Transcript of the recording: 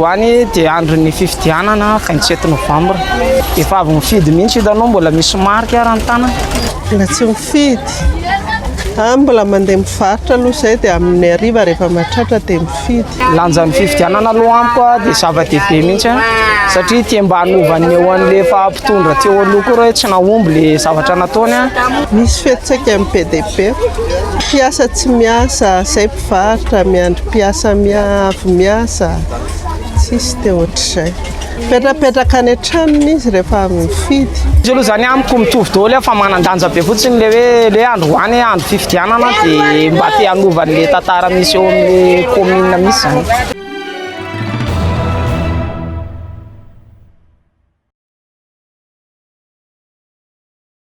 Androany dia andron'ny fifidianana 27 novembre. Efa avy nifidy mihitsy hitanao mbola misy marika ara ny tanana. Mbola tsy mifidy. Ah, mbola mandeha mivarotra aloha izay dia amin'ny hariva rehefa mahatratra dia mifidy. Lanjan'ny fifidianana aloha amiko a dia zava-dehibe mihitsy a satria tia mba hanovan'ny eo an'le efa mpitondra teo aloha koa hoe tsy nahomby le zavatra nataony a. Misy fiantraikany be dia be. Mpiasa tsy miasa, izay mpivarotra miandry mpiasa avy miasa. Tsisy dia ohatr'izay. Mipetrapetraka any an-tranony izy rehefa avy mifidy. Izy aloha zany amiko mitovy daholo a fa manan-danja be fotsiny le hoe le androany andro fifidianana dia mba te hanova an'le tantara misy eo amin'le commune misy zany.